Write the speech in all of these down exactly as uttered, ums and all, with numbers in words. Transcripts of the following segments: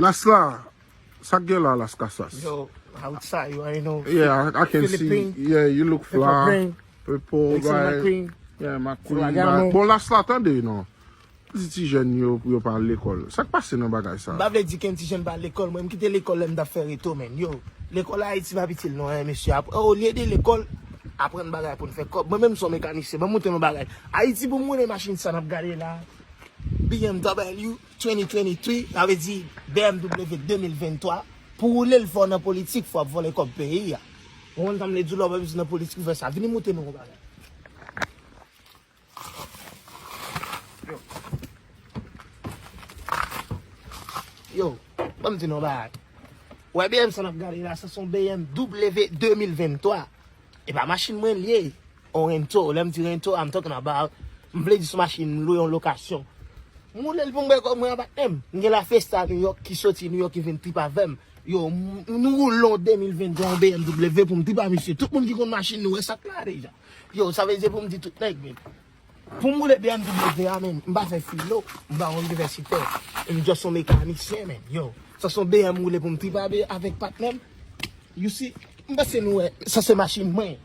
Las la, sa k gen la, Las Casas? Yo, outside, you already know. Yeah, I, I can see. Philippine, Yeah, you look Purple fly. Green, Purple, Mexican right? Queen. Yeah, my queen. Ferragamo. Bon, Las la, tande, non. Di ti jèn yo pou yo pa al lekòl. Sa k pase nan bagay sa? M pa vle di ken ti jèn pa lekòl, mwen m kite lekòl lè m t ap fè reto, men. Yo, lekòl Ayiti pa pitil non, hein, mesye. Ap- Olye de lekòl, aprann bagay pou n fè kòb. Mwen menm se yon mekanisyen, ban m montre nou bagay. Ayiti pou m moulen machin sa n ap gade la. B M W twenty twenty-three, sa vle di B M W de mil venntwa. Pou woule l fò nan politik, fò ap vòlè kòb peyi a. Ou konn sa m vle di w, lè w pa bezwen nan politik, ou fè sa. Vini montre nou yon bagay. Yo. Yo, ban m di nou yon bagay. Wè B M sa n ap gade la, sa se yon B M W de mil venntwa. E pa machin mwen l ye. On rento, lè m di rento, I'm talking about, m vle di se yon machin m lwe, yon lokasyon. M woule l pou m bay kòb mwen a patnè m. M gen La Fiesta New York ki soti New York ki vin trip avè m. Yo, m- nou woule yon de mil venntwa, yon B M W pou m trip a misye. Tout moun ki konn machin nou wè sa k la deja. Yo, sa vle di pou m di tout nèg, men. Pou m woule B M W a, men, m pa fè filo, m pa yon inivèsitè. M just yon mekanisyen, men. Yo, sa se yon B M woule pou m trip avè- avèk patnè m. You see, m panse nou wè, sa se machin mwen.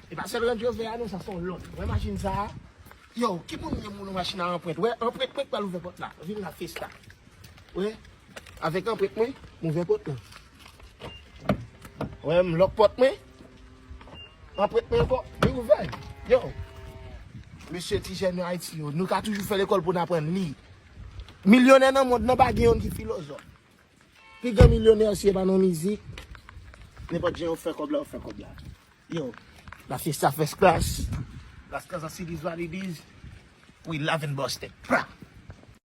E pa sèl Range Rover a non, sa se yon lòt. Wè machin sa a? Yo, ki moun gen moun machin a anprent? Wè, anprent mwen k pral ouvè pòt la. Vin La Fiesta. Wè, avèk anprent mwen, m ouvè pòt la. Wè, m lòk pòt mwen. Anprent mwen ankò, li ouvè. Yo, mesye ti jèn Ayiti yo, nou ka toujou fè lekòl pou n aprann li. Milyonè nan mond nan pa gen youn ki filozòf. Pi gran milyonè si e pa nan mizik. Nenpòt jan yo fè kòb la, yo fè kòb la. Yo, La Fiesta first class. Las Casas, it is what it is. We live in Boston. Pra!